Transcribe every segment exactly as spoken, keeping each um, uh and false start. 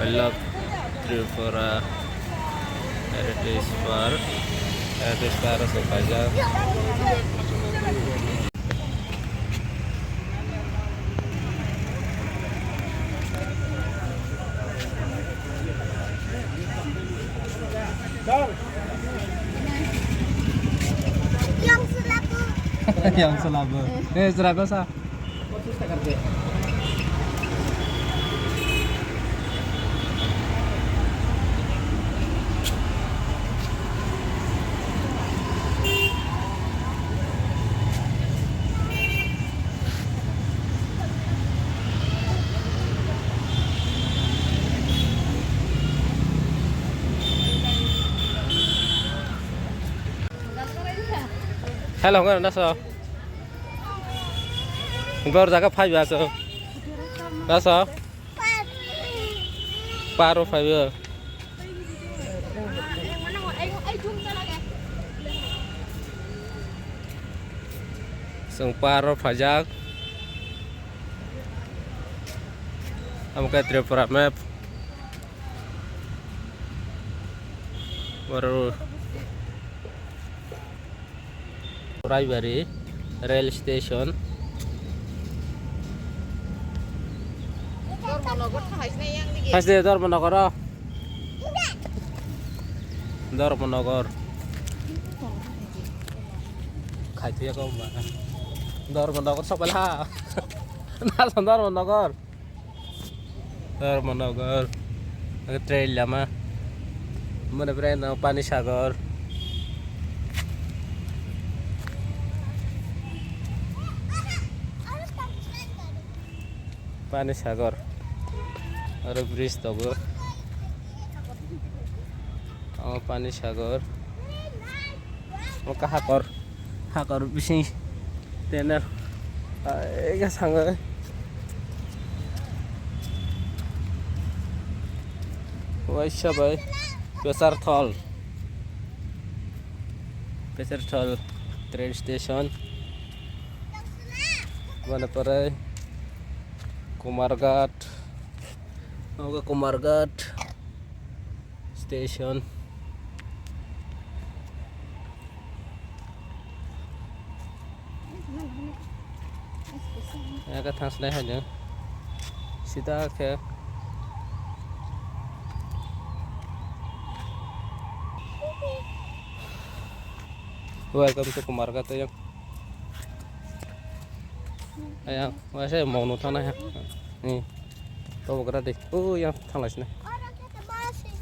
I love Tripura Heritage Park. Heritage Park o se paijak. Yang selabu. Yang selabu. Eh, seraga sa. Hello, ngana naso? Bor jaga phai ba so. Naso? Paro phai ba. Song paro phajak. Amo khe Tripura map. Boro Raibari rail station. Haste Dharmanagar o. Dharmanagar. Khaithuya ko ba. Dharmanagar sokpal ha. Nasan Dharmanagar. Dharmanagar. Age train lama. Mane bwrwi no Pani Sagar. Pani Sagar. Aro bridge tongo. Omo Pani Sagar. Omo khe hakor, hakor bising tunnel. Ai, khe sango. Waisa bai Pesarthal. Pesarthal train station. Mane pore Kumarghat. Omo khe Kumarghat station. Eke thangsinai hai no. Sida khe. Welcome to Kumarghat, ayang. Ayang, waisa mono thangnai ha. Ni. Tobo gra de. O yang thanglaisina.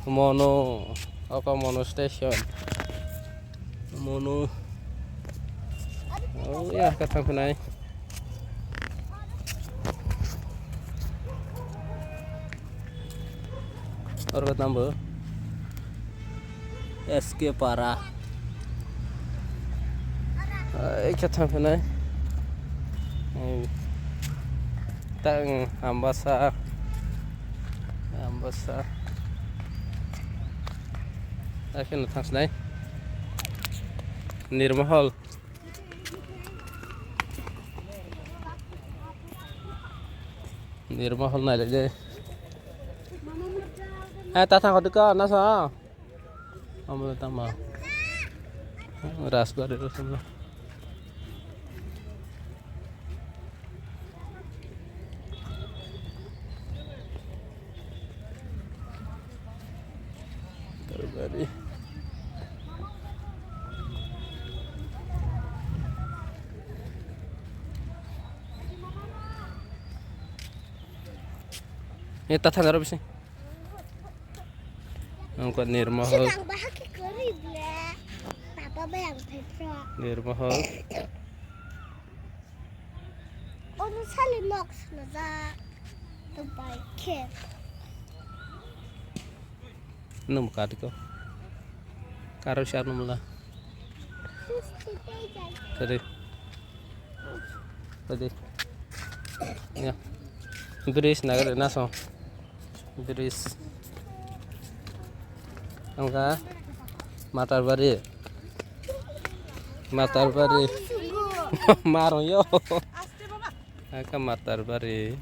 Mono. Oka mono station. Mono. O ya ka thangphinai. Oro tambo. S K Para. Ai, khe thang phinai. Ai, tang Ambasa. Ambasa. Ai, khe no thang sinai. Nirmahal. Nirmahal nai le. Eh, ta thang kho dika, na sa. Amo tama. Rajbari rosomla. Rajbari. Ini tathan aro bisi. Angkot Nirmahal. Silang bahagi kori ble. Papa bayang Petra. Nirmahal. Ono sali nok suna ja. To bai khe. Nung kati ko. Karo siya nung mula. Tadi. Tadi. Ya. Bridge nagar na so. Bridge. Angka Matarbari. Matarbari. Marong yo. Angka Matarbari.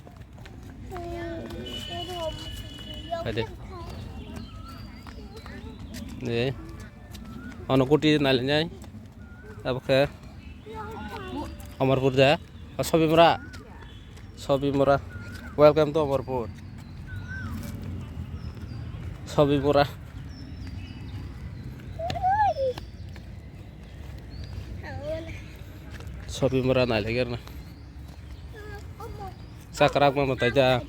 Hai de. De. Ono kuti nai le nai. Abo khe Amarpur da. O Sobimura. Sobimura. Welcome to Amarpur. Sobimura. Sobimura nai le gerna. Sakrak ma matai da.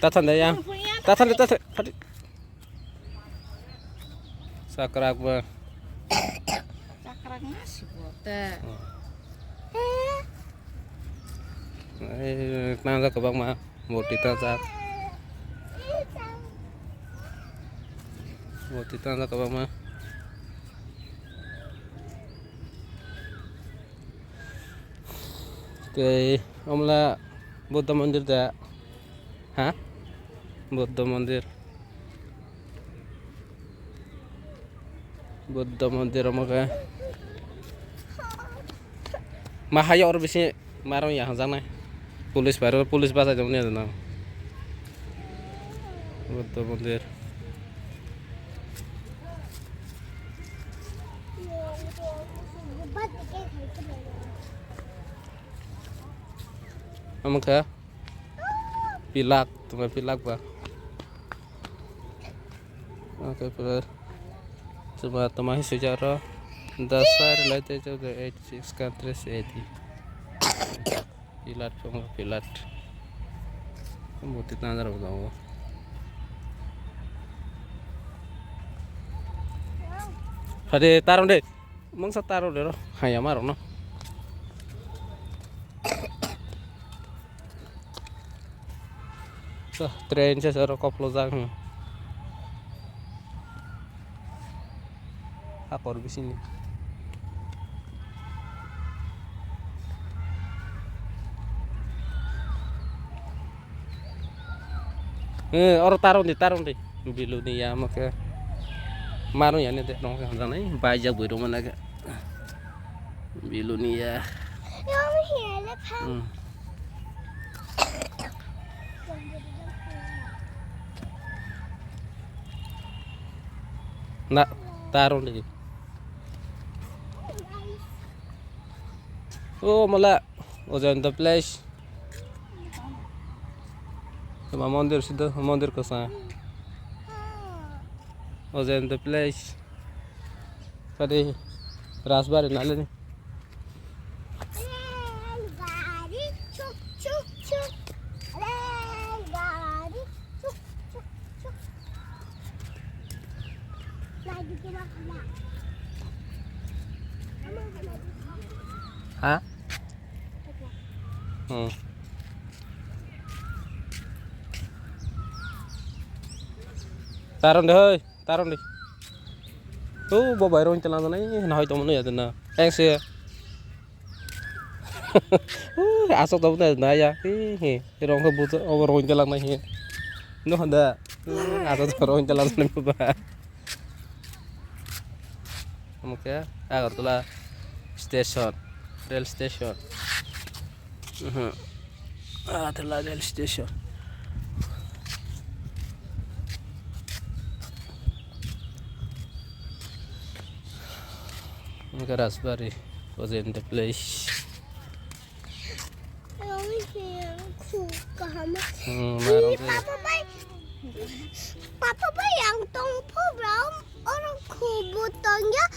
Tathan da ya. Tathan da, tathan. Sakrak ba. Sakrak ma si bo te. Ai, nang jak kwbangma. Murti ta jak. Murti ta jak kwbangma. Tei omla Buddha mandir da. Ha? Buddha mandir. Buddha mandir omo khe. Ma hayo oro bisi marong ya hangjaknai. Police bai ro, police bachai tongmani adona. Buddha mandir. Omo khe. Pilak, tuma pilak ba. Okay, pilak. Tuma, tuma hi sujaro. The side related to the eighty-six countries eighty. Pilat, tuma pilat. Buti tanjar ba. Hadi tarong de. Mungsa taro lero, hayam aro no. So, train se sero koplo jang. Akor bisini. Eh, oro tarong di, tarong di. Biluni ya, mokhe. Maro ya, ne de, nong, nong, nong, bai jak bui rong mana ke. Bilonia. Yong hiya le phang. Hmm. Na, tarong lagi. Oh, mala. Ojayanta place. Tuma mondir sido, mondir kosa. Ojayanta place. Tadi Rajbari nalani. Rel gari chuk chuk chuk. Rel gari chuk chuk chuk. Lagi tu makan. Ha? Hmm. Tarong de hoi. Tarong di. Tu bo bai rong telang nai, na hoi tongmani ya na. Eng se. Uh, asok tongmani na ya. Hi hi. Rong ko buto obo rong telang nai hi. No handa. Uh, asok to rong telang nai ba. Omo khe Agartala station, rail station. Mhm. Agartala rail station. Omo khe Rajbari, Ojayanta place. Hmm, marong khe. Papa bai, papa bai yang tong pho bro, oro khubu tong ya.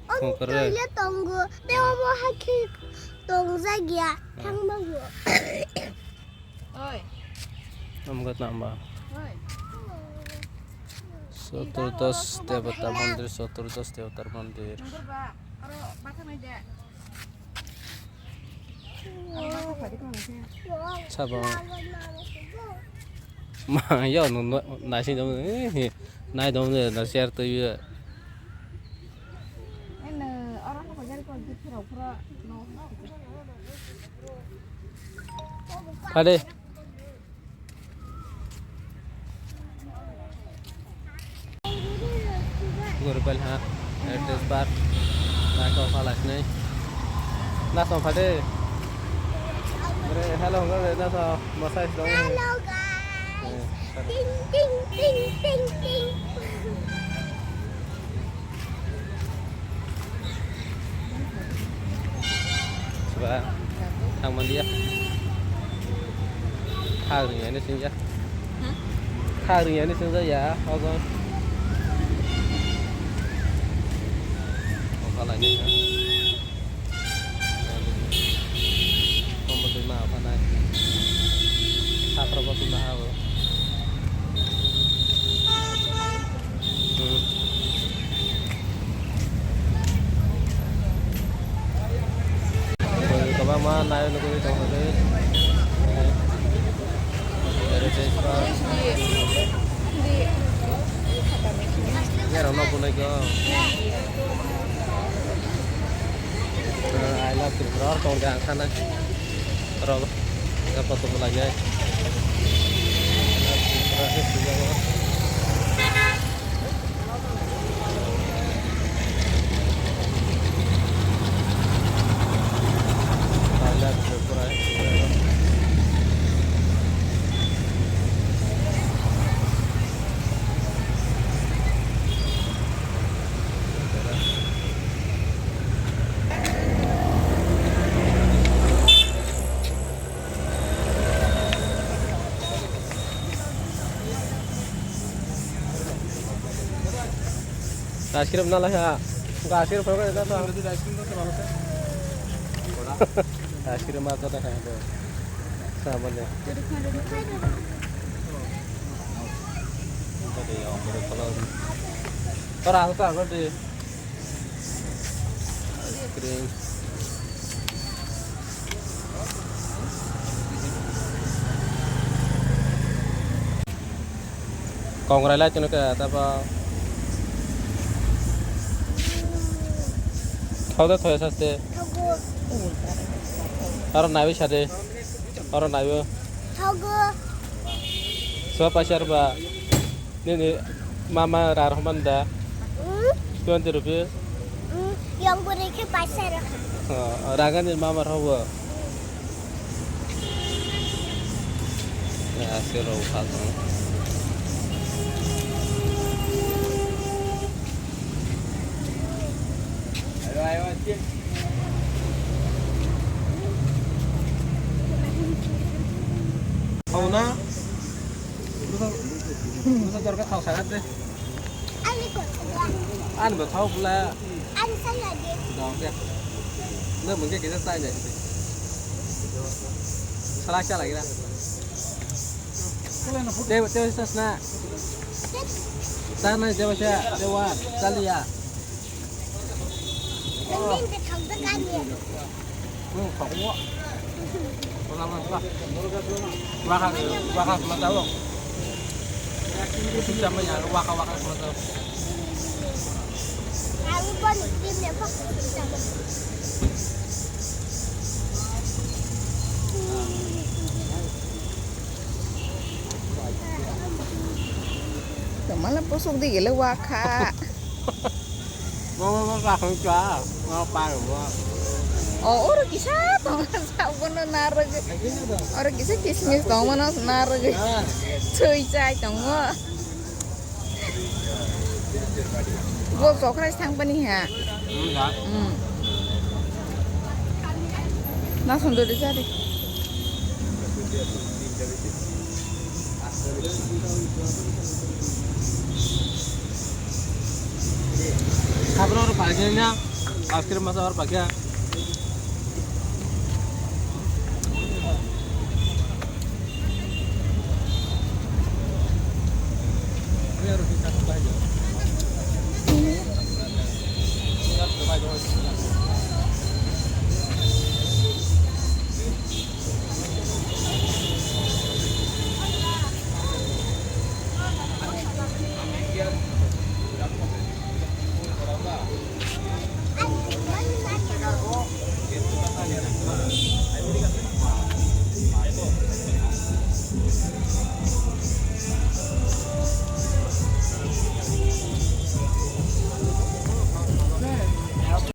Ang tongkar. Toilet tongo, tei omo hakhe tongjak ya, thangma bo. Oi. Amgat namba. Oi. Chaturdas Devata Mandir, Chaturdas Devata Mandir. Nangkor ba, aro bakha mai de. Sabo. Ma, yo, no, no, nai sing dong, eh, nai dong, eh, na share to yo. Pade. Gurubel ha, address bar, naikol phalai sinai. Naso phade. Bre, hello, hongkha de, naso, masai dong. Hello, guys. Eh, Ting, ting, ting, ting, ting. Ba, thangmani ya. Thang ringya ni singya. Hmm? Thang ringya ni singya ya, ogo. Ogo lai ni ya. Tongbo twi ma phanai. Satrok bo twi ma ha bo. Hmm. Kwbangma nai nugwi tongkha tei. Yarok no bunai kho. I love Tripura, or tong de ang sana. Oro, ya photo bo lai nai. I love Tripura, he swijak o. I love Tripura, he swijak o. Ice cream na lai ha. Ice cream favorite na to. Ice cream ma to ta kha to. Sa bole. Tora ang ta gode. Green. Kongrai lai tino khe tabo. Thok de thoya saste. Aro naiwi sade. Aro naiwi. Thogo. Sob paisa rwba. Nini mama rar homan da? Hmm? Twenty rupees? Hmm, yang beri ke paisa rwkha. Oh, ranga ni mama rhobo. Ya, sero kha tong. Hau na? Busa, busa dorkar thau sangat deh. Ani bwthao bwla. Ani saya de. Dong ya. Na mungkin kita saya jadi. Salah salah kira. Dewa, dewa sas na. Sana dewa saya, dewa, salia. Ini de thau de kan ye. Waka, waka, waka. Mala posok di gele waka. Mo, mo, mo, pa, hong chua. Mo, pa, mo. O, oro kisa tongo, sabono narwgwi. Oro kisa kismis tongo, mano narwgwi. Sui chai tongo. Bo sokrai thang pani ha. Hmm, ya. Hmm. Na sunduri jari. Sabro oro paikya na, ice cream masa oro paikya.